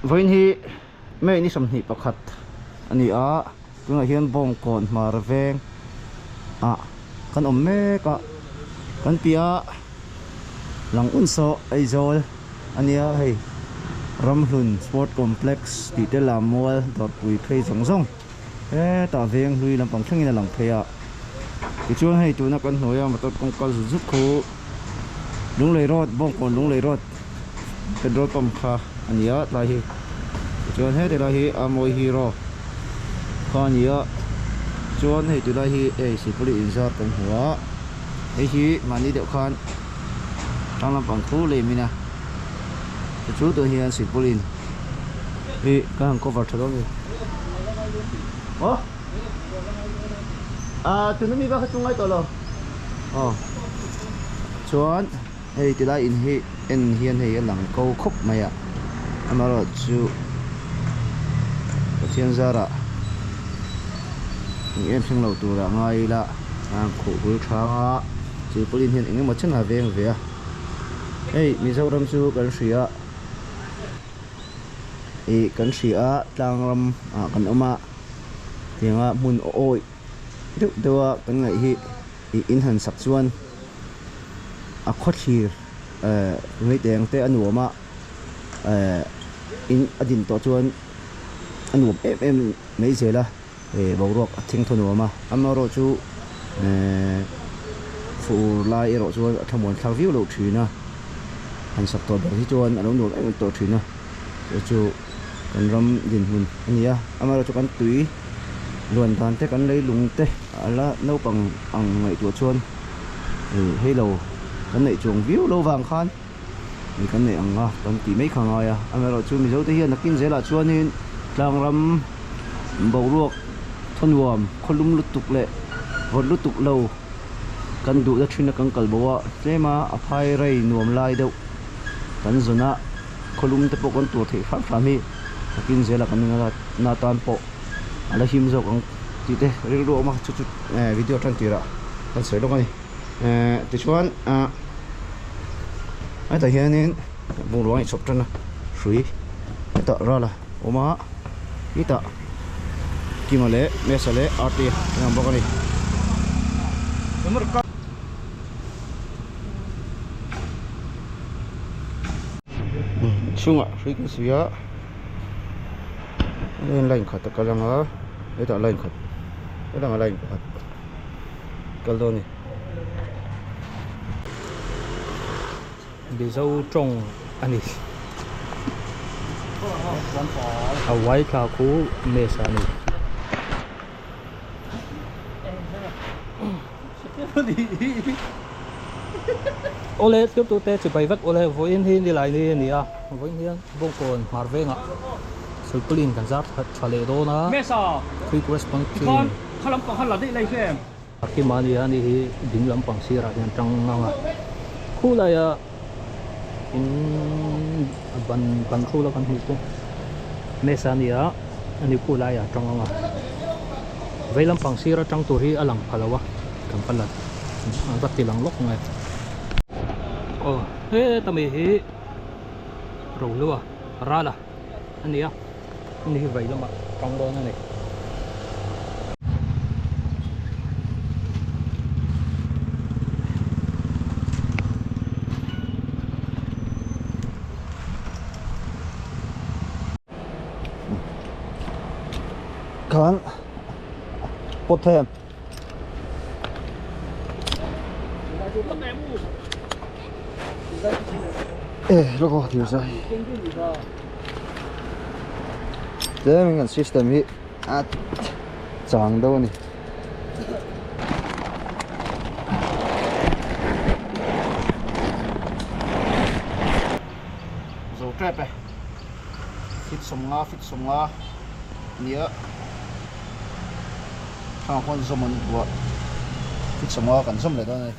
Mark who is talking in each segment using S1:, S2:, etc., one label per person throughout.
S1: Vawiin hi May ni 21 a ni a, tunah hian Bawngkawn hmar veng ah kan awm mek a, kan piah lang un saw Aizawl a nia hei Ramhlun Sport Complex tih te Lammual dawrpui phei zawng zawng hetah veng hlui lampang thlengin a lang phei a, tichuan hei tuna kan hnuaia motor kawng kal zut zut khu Lunglei Road Bawngkawn Lunglei Road petrol pump kha a ni a tlai hi tichuan heti lai hi Amawi Hero kha a ni a chuan hei tilai hi hei Sipuli inzar kan hmu a hei hi mahni deuh khan tlang lampang khu lei min a tichu tun hian Sipulin hi kan han cover tha dawn a ni aw ah tuna mi bak kha chu ngai tawh lo aw chuan. Hei tilai in hi en hian hei a lang ko khawp mai a, amaherawhchu Pathian zarah eng em thleng lo turah ngai ila a khuh bul thang a, Silpaulin hian eng emaw chen a veng ve a, hei Mizoram chu kan hria ih kan hria a tlang ram ah kan awm a tianga hmun awih deuh deuh a kan ngaih hi. Ih in han sak chuan a khawthlir eh ngaiteng te a nuam a eh in a din tawh chuan a nuam em em mai zel a eh boruak a thing thaw nuam a amaherawh chu eh fur lai erawh chuan a thlamuan thlak viau loh thin a han sak tawh ber hi chuan a lo nuam em em tawh thin a chu chu kan ram dinhmun a ni a amaherawh chu kan tui. Luan dan te kan leilung te a la naupang ang ngaihtuah chuan ih hei lo kan neih chuang viau lo vang khan ih kan neih ang a kan tih mai kha ngai a amaherawh chu Mizo te hian nakin zelah chuanin tlangram boruak thawnuam khawlum lutuk leh vawt lutuk lo kan duhna thin a kan kal bo a tlem a a phai rei nuam lai deuh kan zawn a khawlum te pawh kan tur theih hram hram hi nakin zelah kan na tan pawh. A la him zawk ang tih te rilru a awm a chu chu video tan tirah kan sawi lawk a ni tichuan ah hetah hianin bungrua a inchhawp tan a hrui hetah ral a awm a hetah Kima leh Mesa leh Arte an awm bawk a ni. Chhungah hrui kan suih a. Heng line khat a kal ang a hetah line khat hetlangah line pakhat kal dawn a ni.
S2: Mizo tawng a ni. A uai thla khu mess a ni. Awle thiltu te chibai vek awle vawiin hi nilai ni a ni a vawiin hian Bawngkawn hmar vengah Silpaulin kan zar tha leh dawn a quick response team a kima a ni a ni hi ding lampang sirah hian tang ang a khulaia in ban ban khula kan hmuh chu mesa a ni a ani khulaiah a tang ang a vei lampang sir atang tur hi a lang pha lo a kan va la an va ti lang lawk nge aw heta mi hi rohlua rala a ni a ani hi vei lamah tang dawn a ni.
S1: Khan pot thei e loko thir sai tlem in kan system hi a chang deuh a ni. Zo tep e fit 50 fit 50 nia thlang khuan zawm an duh a fit 50 kan zawm leh dawn a ni.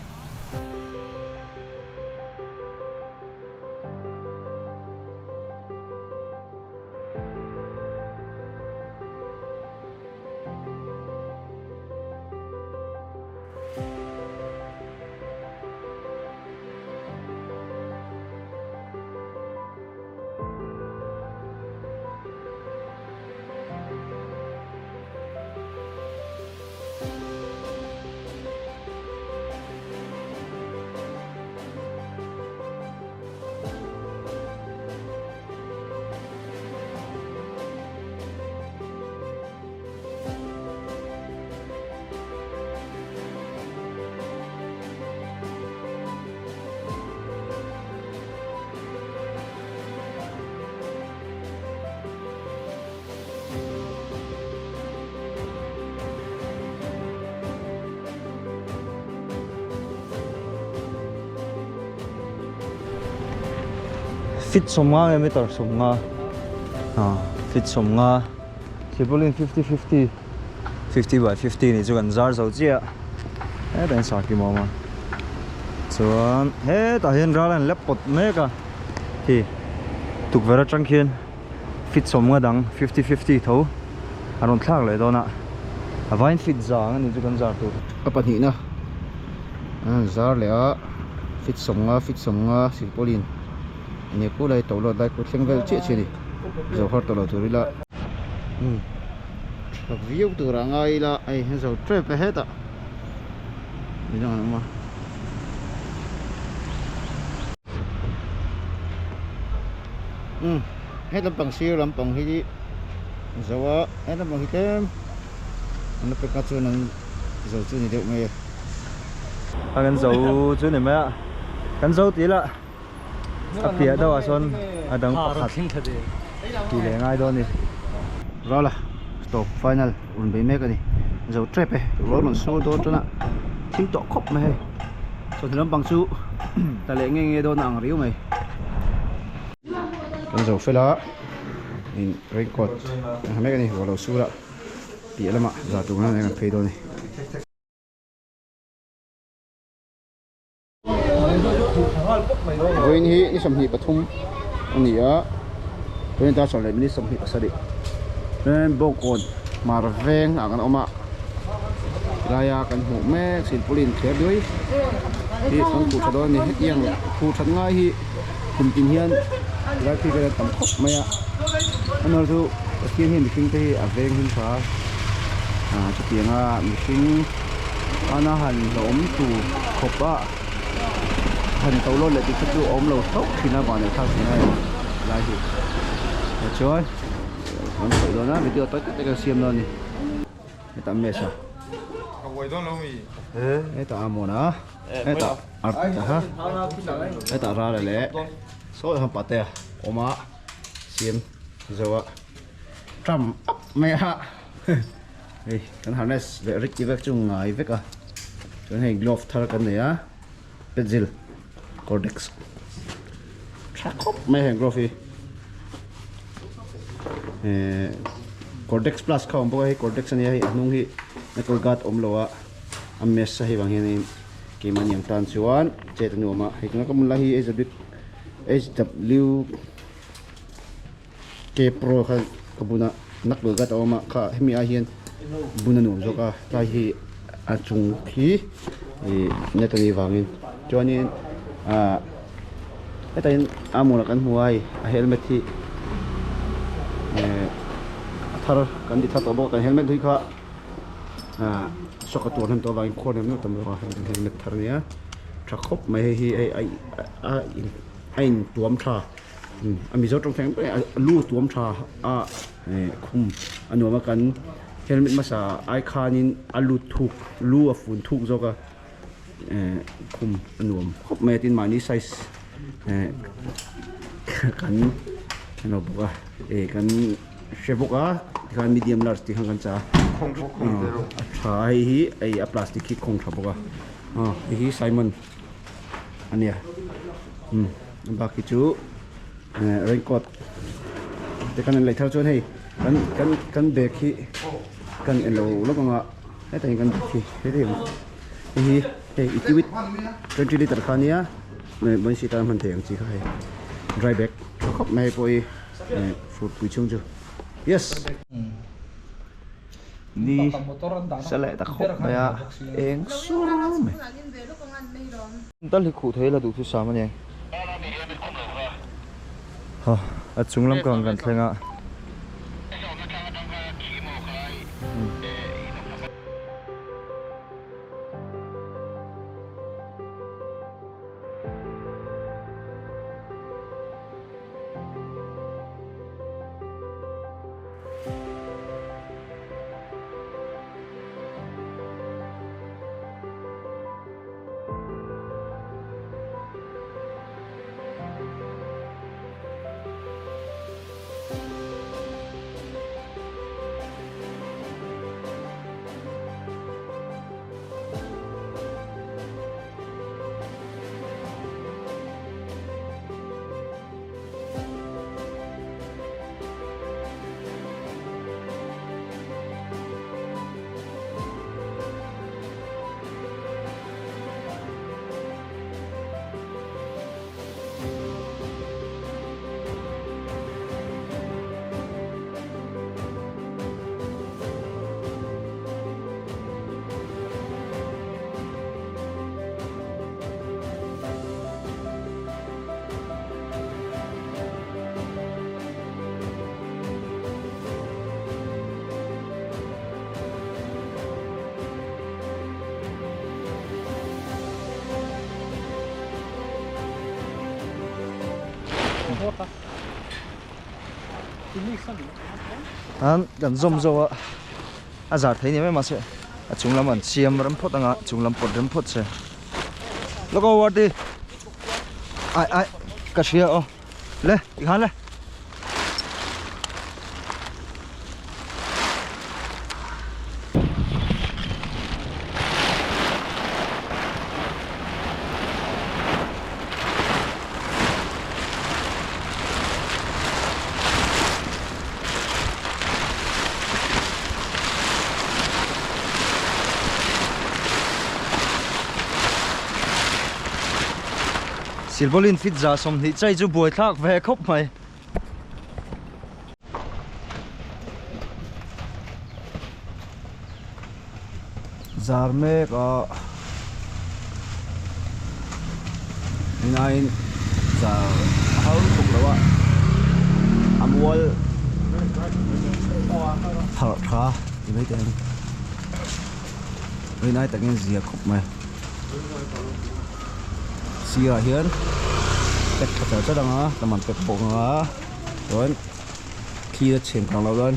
S1: Feet 50 nge meter 50 ah feet 50 Silpaulin 50 50 50 by 50 nih chu kan zar zo chiah hetah hian sarkim a awm a chuan hetah hian ral a in lep pawt mek a khi tukverh atang khian feet 50 dang 50 50 tho a rawn thlak leh dawn a a vaiin feet za ang a ni chu kan zar tur.
S3: A pahnihna an han zar leh a feet 50 feet 50 silpaulin a nia khu lai to lawt lai khu thleng vel chiah chiah a ni zo har tawh lo tur ila umm tha viau tur ah ngai ila hei an zo tep e hetah midang an awm a. Umm he lampang sir lampang hi zo a he lampang hi tlem an la pek a chuan an zo chu ni deuh mai e.
S1: A kan zo chu ni mai a kan zo tih lah a piah deuh ah sawn a dang pakhat tih leh ngai dawn a ni.
S3: Rala stop final rawn bei mek a ni zo tep e rual rawn sur dawn tan a thim tawh khawp mai hei chawhnu lampang chu tla leh nge nge dawn a ang riau mai. Kan zo fel a in raincoat an ha mek a ni ruah lo sur a piah lamah za tur nan an phei dawn a ni. Vawiin hi ni 23 a ni a tuna dar sawm leh minute 27 chuan bawngkawn hmar veng ah kan awm a tilaia kan hmuh mek silpaulin thler duai hi kan khuh tha dawn a ni hetiang khuh that ngai hi kum tin hian tilai phei vel a tam khawp mai a a nawr chu Pathian hian mihring te hi a veng him tha a chutianga mihring ana han hlawm tur khawp a han to lawt leh tih kha chu a awm lo hlauh thin a vanneih thlak thin a hei lai hi tichuan kan sawi dawn a video tawi tak tak kan siam dawn a ni hetah mesa hetah a mawn a hetah a hetah rala leh sawi han pate a awm a siam zo a tram up mai a. Hei kan harness leh rig tih vek chu ngai vek a chuan hei glove thar kan nei a petzil cordex tha khawp mai heng glove hi eh cordex plus kha awm bawk a hei cordex ania hei a hnung hi knuckle guard awm lo a a mesh a hei vang hian keimahni ang tan chuan chet a nuam a hei tuna ka hmun lai hi H_W K pro kha ka bun a knuckle guard a awm a kha hemi ai hian bun a nuam zawk a tlai hi a chung khi ih net a nih vangin chuanin ah hetah hian a hmunah kan hmu a hei a helmet hi eh a thar kan ti thar tawh bawk a kan helmet hlui kha ah shock a tur hnem tawh avangin khuar nem nem a tam zawk a hei helmet thar a nia tha khawp mai hei hi hei a a in a intuam tha. A Mizo tawng thleng pawh a lu tuam tha a khum a nuam a kan helmet hmasa ai khanin a lut thuk lu a fun thuk zawk a khum a nuam khawp mai a tin mahni size kan lo bawk a kan hre bawk a tikhan medium large tih khan kan chah a tha hei hi hei a plastic hi khawng tha bawk a hei hi Simon a nia. Bak hi chu raincoat te khan an lei thar chuan hei kan kan kan bag hi kan en lo lawk anga hetah hian kan bag hi heti ang hei hi hei itiwit 20 litre kha ania emergency tan hman thei ang chi kha hei dry bag tha khawp mai hei pawh hi furpui chhung chu yes.
S1: Ni sa leh ta khawp mai a eng sur mai. Tal hi khuh thei la duh thusam a ni. Ha a chung lam kang kan thleng a. An kan zawm zo a a zar thei ni mai mahse a chung lam an siam rem phawt anga chung lam pawt rem phawt se lawk aw Wardy ai ai ka hria aw le tikhan le. Silpaulin fit za 20 chai chu buai thlak ve khawp mai. Zar mek a ninain zar a har lutuk lo a a mual pharh tha ti mai teh ang rinai takin zia khawp mai sirah hian pack tha char char ang a taman pack bawk ang a chuan thli a chhem kang loh chuan.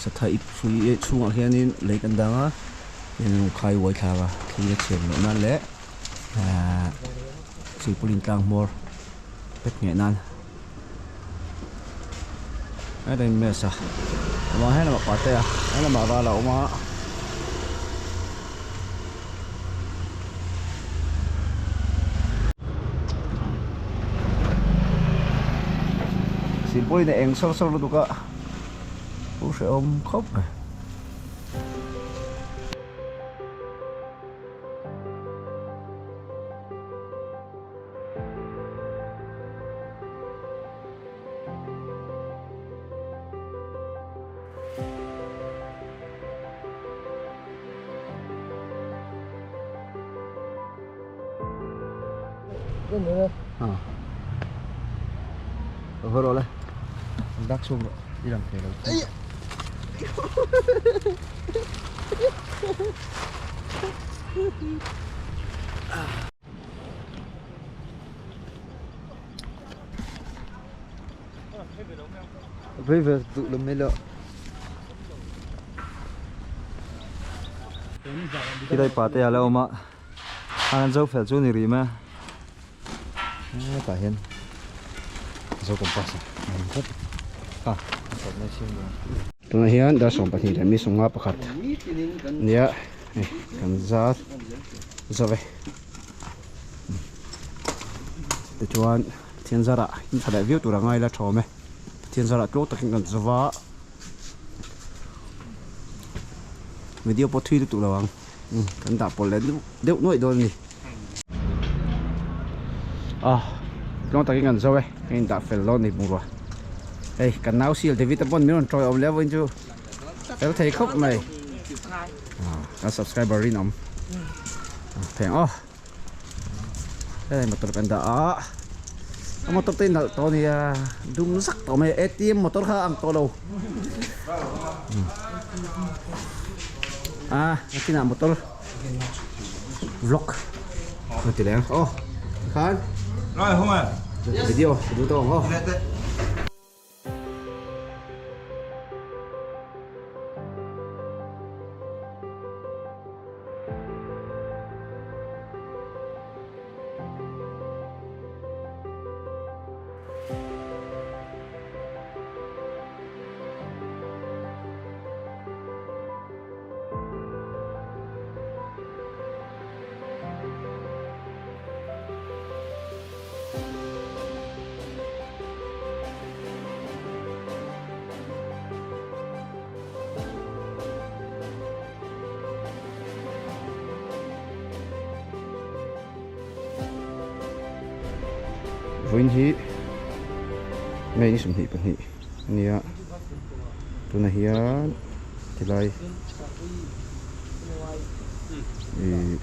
S1: Satha ip hrui chhungah hianin lei kan dang a heng an khai uai thlak a thli a chhiat loh nan leh ahh silpaulin tlang hmawr pet ngheh nan hetah hian mess a amah hian amah pate a helamah ral a awm a. Silpaulin a eng sawr sawr lutuk a. Pu hrehawm khawp mai. Vừa rồi đây Đắc xuống rồi Đi làm thế rồi Với về tụ lùm mấy lợ Khi đây bà tè là ông ạ An zo fel chu ni ri ma hetah hian zo compass a awm tlat a
S3: Tunah hian dar 12 leh mi 51 nia hei kan zar zo ve tichuan Pathian zarah in tha leh viau tur a ngai la thawm e Pathian zarah tluang takin kan zo va video pawh thui lutuk lo ang. Kan dah pawlh leh deuh nuaih dawn a ni. Ah, tluang takin kan zo e, kan indah fel dawn a ni bungrua. Hei, kan nau sil David a pawn min rawn tawi awm leh vawiin chu fel thei khawp mai. Ah, kan subscriber rinawm. Theng aw. Hei motor kan dah a, a motor te nalh tawh a nia dum zak tawh mai a ATM motor kha a ang tawh lo a nakinah motor vlog a ti leh ang aw tikhan video ka duh tawh ang aw. Vawiin hi May ni 22 a ni a tunah hian tilai ih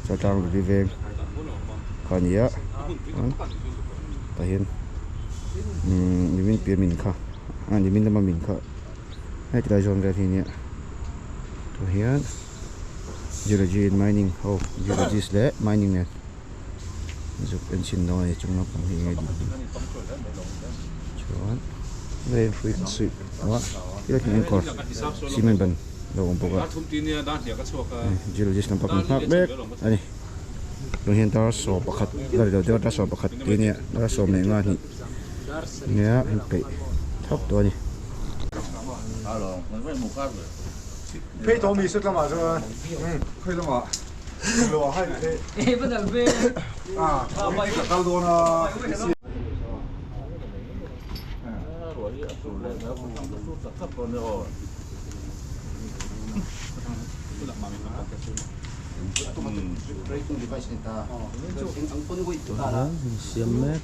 S3: Chaltlang Luli veng kha a ni a tah hian nimin piah min kha a nimin lama min kha hei tilai zawn vel hi a nia tah hian geology and mining ho geologist leh mining nen.
S1: Zuk en chhin dawn a ni chung lampang hi enge dik chuan hei hrui kan suih a helai thing enkawr cement ban lo awm bawk a geologist lampang kan nghak mek a ni tun hian dar sawm pakhat la ri lo deuh a dar sawm pakhat tih ania dar sawm leh nga hnih nia an peih thap tawh a ni. Siam mek.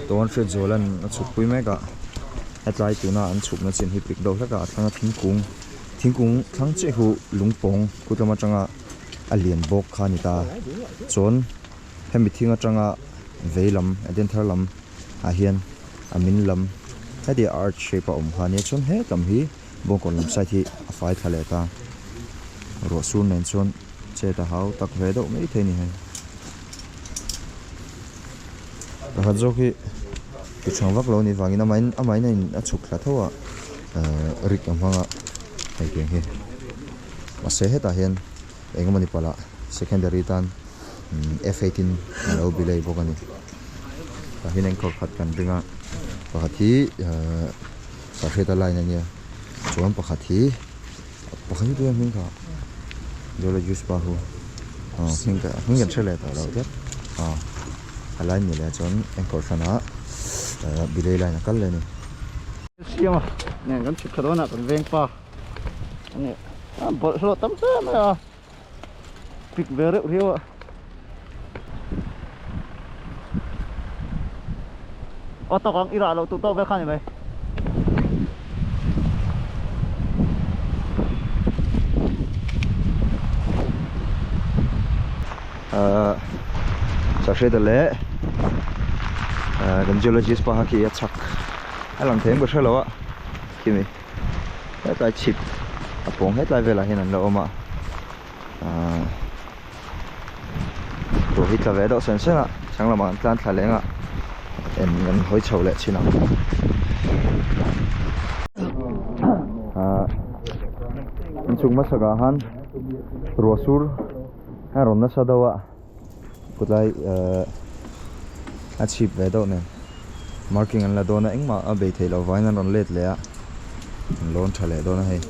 S4: Tawn hriat zual an a chhuk pui mek a hetlai tuna an chhukna chin hi pik deuh hlek a a thlanga thingkung thingkung thlang chiah hi lungpawng kut lam atanga a lian bawk kha a ni ta chuan hemi thing atanga vei lam eden thar lam ah hian a min lam heti arch shape a awm kha ania chuan hetlam hi bawngkawn lam side hi a fai thla leh ta ruah sur nen chuan chet a hau tak ve deuh mai thei a ni hei pakhat zawk hi ti thang vak lo a nih vangin amahin amahin a in a chhuk thla tho a ehh rik a hmang a hei tiang hi mahse hetah hian eng emawni palh ah secondary tan F8 in a lo belay bawk a ni tah hian engkawr khat kan ring a pakhat hi ehh sahriata line a nia chuan pakhat hi pakhat hi tunge hming kha geologist pa hu aw hming ka hming kan hre leh tawh lo tlat aw a line ni leh a chuan engkawr hranah ehh belay line a kal leh a ni.
S1: Siama nen kan chhuk thla dawn a kan veng pa a ni a bawlhhlawh tam hle mai a pik ve reuh riau a. Aw tawk ang i rah loh tur tawk vel kha a ni mai.
S4: Ahh Sahriata leh ahh kan geologist pa kha khi a chhak a lang thei em ka hre lo a khimi hetlai chhip a pawng hetlai velah hian an la awm a ahh ruah hi tla ve deuh sen sen a chang lamah an tlan thla leng a en an hawi chho leh thin ang ahh an chung hmasa ah khan ruah sur a rawn nasa deuh a kawtlai ehh a chhip ve deuh nen marking an la dawn a engmah a bei theih loh vangin an rawn let leh a an lawn tha leh dawn a hei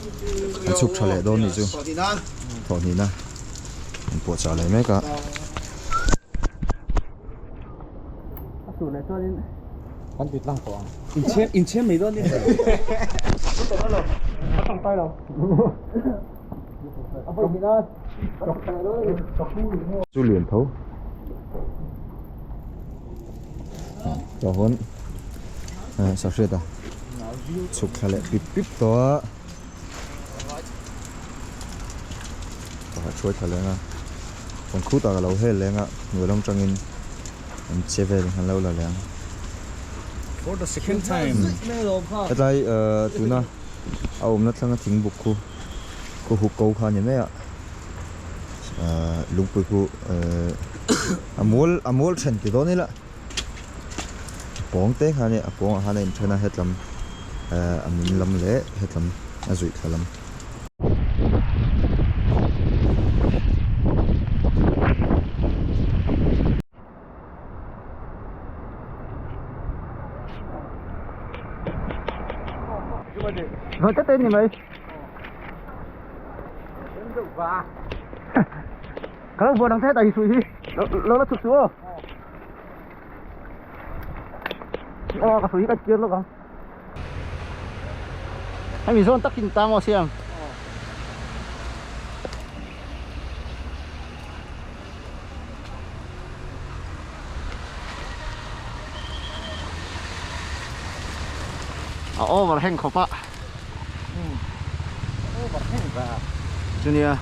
S4: an chhuk tha leh dawn nih chu thawhhnihna an puahchah leh mek a. Chu lian tho tah hawn sahriat a chhuk thla leh pip pip tawh a pakhat hruai thla leng a chuan khutah ka lo hel leng a hnuai lam atangin an che vel an lo la leh ang hetlai tuna a awmna thlanga thingbuk khu khu huk ko kha a ni mai a ahh lungpui khu ehh a mual a mual then ti dawn ila pawng te kha a nia a pawngah khan a inthen a hetlam ehh a min lam leh hetlam a zuih thla lam.
S1: Vai tete ni mai. Ka lo vuan ang che hetah hi hrui hi lo la chhuk suh aw. Aw ka hrui hi ka tir lawk ang. Hemi zawn takin tang aw siam. A over heng khawp a. Over heng va. Chunia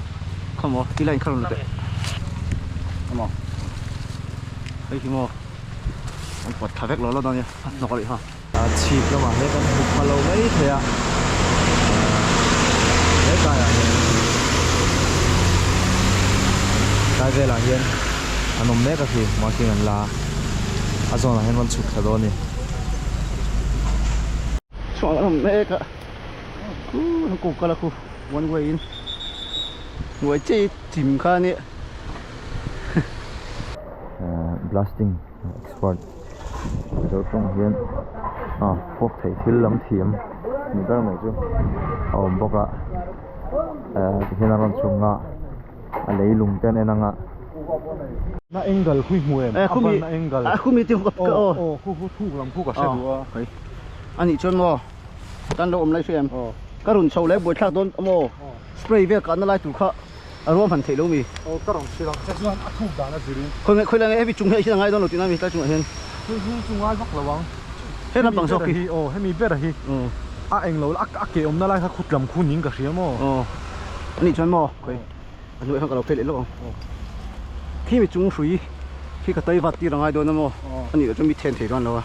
S1: khawmaw ti line kha rawn la teh. Khawmaw. Hei hi maw. An pawt thla vek lo lo dawn nia. A hnawk a nih kha.
S4: A chhip lamah hian kan hmu pha lo mai thei a he tlaiah hian tlai velah hian an awm mek a khi marking an la a a zawnah hian rawn chhuk thla dawn a ni.
S1: Chhuah an awm mek a khu hnukuk kal a khu one way in hnuai chiah hi chim kha a nia.
S4: Blasting expert mizo tawng hian ah fawk theih thil lam thiam ni ber mai chu a awm bawk a eh tihian a rawn chhung a a leilung te an en ang a.
S5: Na angle khu i hmu em?
S1: Eh, khumi,
S5: A ban na angle.
S1: ah, khumi ti ka
S5: Aw,
S1: aw.
S5: aw, khu khu thuk lam khu ka hre duh a.
S1: Khai. Ani chuan maw? Kan lo awm lai hre em?
S5: Aw.
S1: Ka run chho leh buaithlak dawn maw? Spray vel ka na lai tur kha a ruam han theih lo mi.
S5: Aw ka rawn hrilh ang che chuan a thuk dan a zirin.
S1: Khawi nge khawi lai nge hemi chung hi a ngai dawn lo tihna mi tlai chungah hian.
S5: Hei hi chu ngai vak lo ang.
S1: He lampang zawk hi.
S5: Aw hemi ber hi. A eng lo a ke awmna lai kha khut lam khu niin ka hria maw.
S1: Aw anih chuan maw khawi a hnuai khan ka lo phei leh lawk ang. Khi mi chung hrui khi ka tai vat tir a ngai dawn a maw anih loh chuan mi then thei dawn lo a.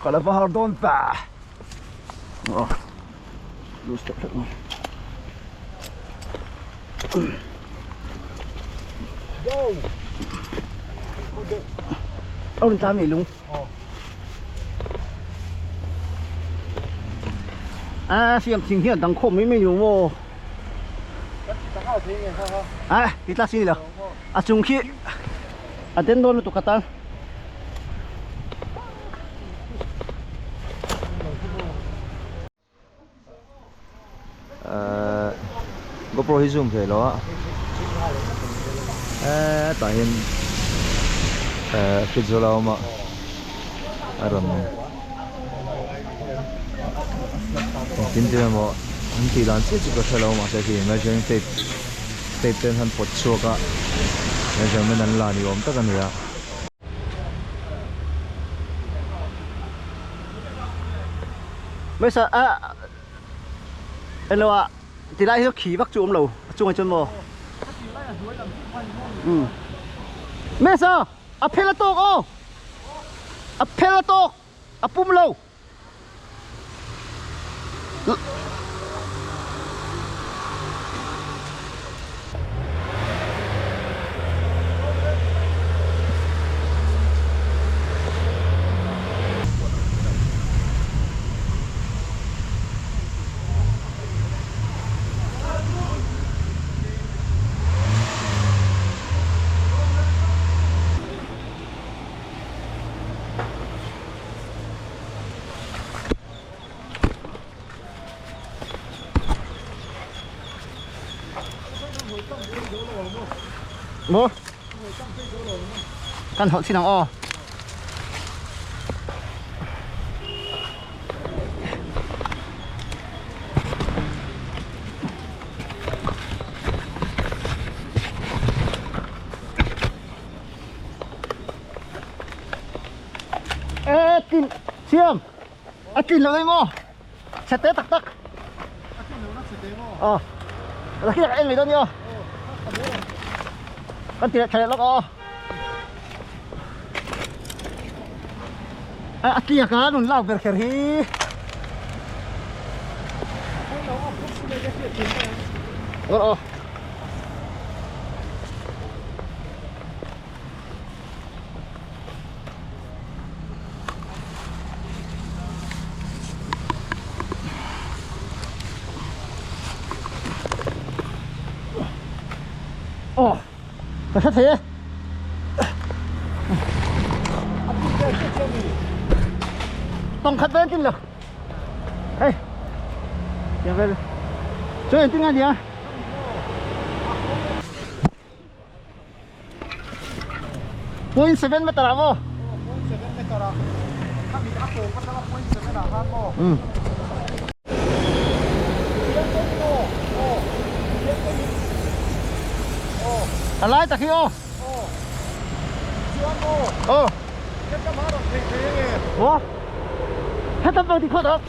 S1: Ka la va har dawn ta oh lu step hlek mai Ông ta mì lung À, siam thing hian dang khawm mai mai ni maw À, ti tla si lo a chung khi a den dawn lutuk atan
S4: Ehh GoPro hi zoom thei lo a ehh tah hian ehh fridge zawla a awm a a rawn engtin tin emaw an tih dan chiah chu ka hre lo mahse khi measuring tape tape te an han pawt chhuak a measurement an la ni awm tak a ni a.
S1: Mesa a elo a tilai hi khi vak chu awm lo a chungah chuan maw um Mesa a phel a tawk aw a phel a tawk a pum lo. Maw kan hawlh chin ang aw. Ê tin siam a tlin lo đây maw chhe te tak tak ờ là khi em lấy đâu nhá con tiền chạy lắm ờ a tlin ka nun lau ber kher hi ờ ờ Aw. Ka hre thei e. Tawng khat vel tin lo. Hei. Tiang vel. Chu engtin nge nia? 0.7 meter ah maw?
S5: 0.7 meter ah. Khami a kawng atanga 0.7 ah khan maw?
S1: Um. A lai tak hi aw. Aw. Maw? Heta pang ti khawt awk.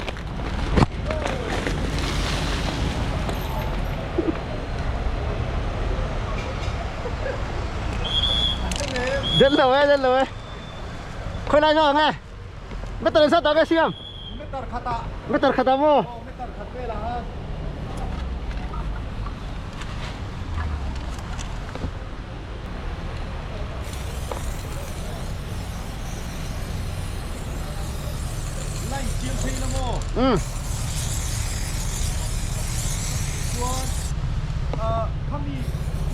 S1: Đến lo e, đến lo e. Khoi lai zawk ang e. Meter engzat ah nge siam?
S5: Meter khat ah.
S1: Meter khat ah maw?
S5: Aw, meter khat vel ah han. Line siam phei la maw?
S1: Um.
S5: Chuan ah khami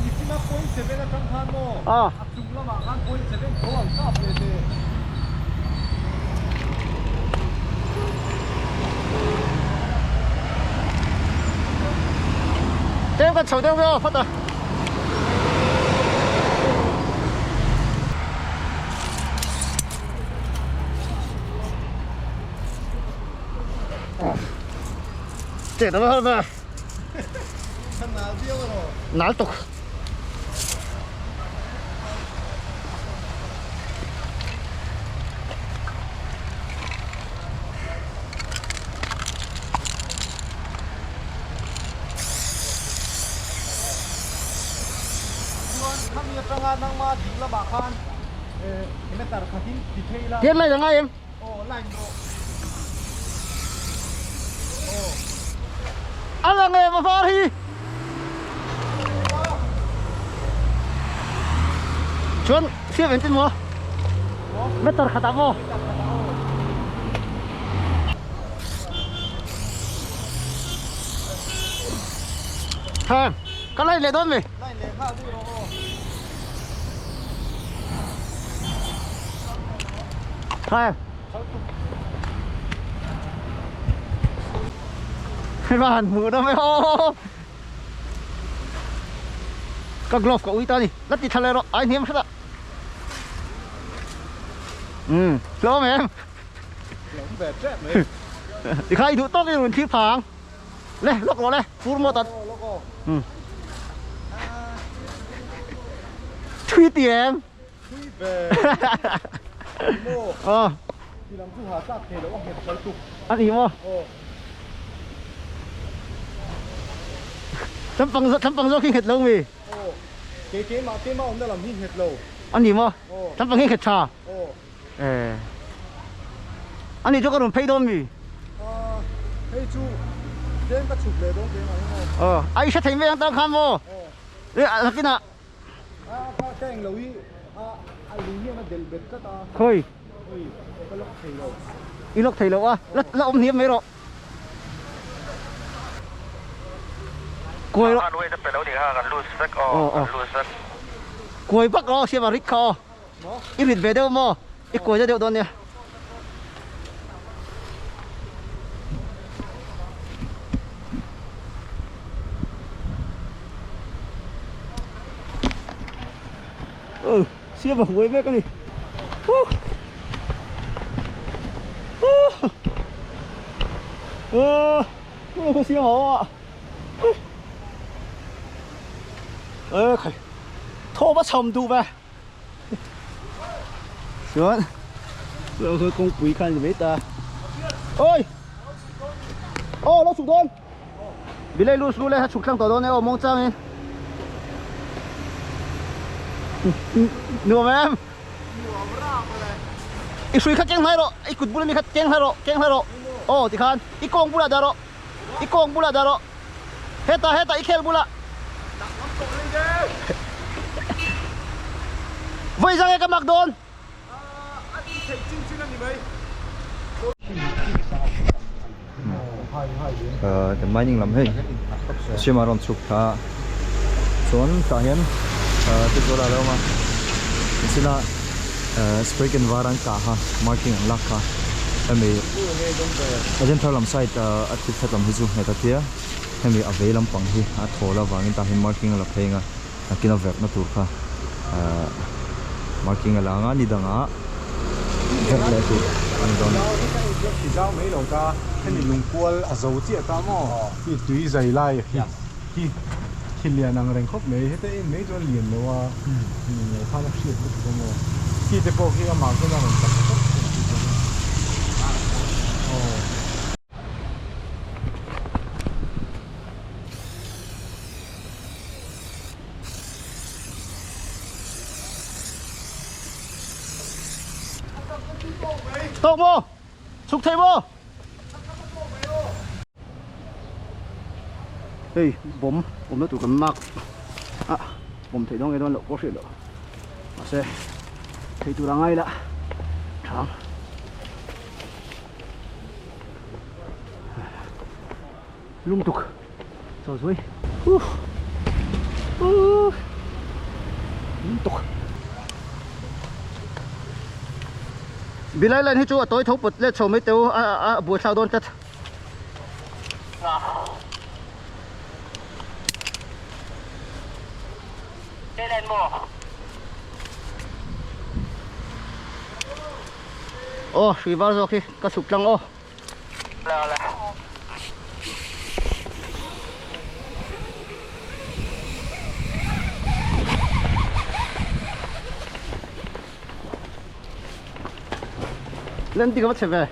S5: nichina 0.7 atang khan maw?
S1: Ah.
S5: A chung lamah khan 0.7 tho ang kap leh te.
S1: Tlem kan chho deuh ve aw phawt a. Che ta va va.
S5: Nal viau ro.
S1: Nal tuk.
S5: Chuan khami atanga nangma ding lamah khan meter khatin ti thei la.
S1: Tian line a ngai em?
S5: Aw line rawh.
S1: A lang em a var hi. Chuan siam engtin maw? Meter khatah maw? Tha ka line leh dawn mi?
S5: Line leh nghal deuh rawh aw.
S1: Tha Hei va han hmuh deuh mai aw. Ka glove ka ui ta ni. La ti tha leh rawh ai hniam hret a. Umm hlawm em.
S5: Hlawm ve tep mai.
S1: Tikha i duh tawk i rawn thlir phang. Le lawk rawh le fur maw tat. Umm. Thui ti em.
S5: Thui ve. Maw.
S1: Aw.
S5: Ti lam chu ha tlak thei lo a nghet kal tuk.
S1: A ni maw?
S5: Aw.
S1: Tlampang tlampang zawk hi nghet lo mi?
S5: Aw. Kei keimah keimah awmna lam hi nghet lo.
S1: A ni maw?
S5: Aw.
S1: Tlampang hi nghet tha?
S5: Aw.
S1: Eh. A ni chu ka rawn phei dawn mi?
S5: Aw. Hei chu tlem ka chhuk leh dawn keimah hi maw?
S1: Aw. A i hre thei mai ang tang khan maw?
S5: Aw.
S1: Eh a nakinah.
S5: A kha ka eng lo hi a a lung hian a delh bet tlat a.
S1: Khawi?
S5: Ui ka lock thei lo.
S1: I lock thei lo a, la la awm hniam mai rawh. Kuai rawh. Aw aw. Kuai vak rawh siam a rit kha aw. I rit ve deuh maw? I kuai na deuh dawn nia. Ừ, siêu vào cuối với cái gì. Ờ, siêu hổ ạ. Ê, thô bắt chồng tụ về. Chuan lo kha kawngpui khan ni mai ta oi aw lo chhuk dawn bilai lu lu le a chhuk thlang tawh dawn e aw mawng changin nuam em i hrui kha keng hlai rawh i kut bula mi kha keng hlai rawh keng hlai rawh aw tikhan i kawng bulah dah rawh i kawng bulah dah rawh Hetah hetah i khel bulah. Vawi zang e ka mak dawn.
S4: Kan mining lam hei siam a rawn chhuk thla chuan tah hian Tezawla a lo awm a nichina spray can var an kah kha marking an lak kha hemi Edenthar lam side a thil khat lam hi chu nghet a tia hemi a vei lampang hi a thawl avangin tah hian marking a la phei ang a nakin a verhna tur kha marking a la ang a ni dangah verh leh tur a ni dawn a
S5: ni. Tui zai lai hi hi khi lian ang reng khawp mai heta en mai chuan lian lo a ni lo khan a hriat lutuk a maw khi te pawh khi amah chuan a rawn tak tawp thei tih chu aw.
S1: Tawk maw? Chhuk thei maw? Hei bawm awmna tur kan mark a bawm theih dawn nge dawn loh pawh hriat loh mahse thei tur a ngai la thang lung tuk chaw zuai huh huh lung tuk bilai line hi chu a tawi tho pawt let chho mai teu a a buaithlak dawn tlat. Aw hrui var zawk hi ka chhuk tlang aw. Len dik a va chhe ve.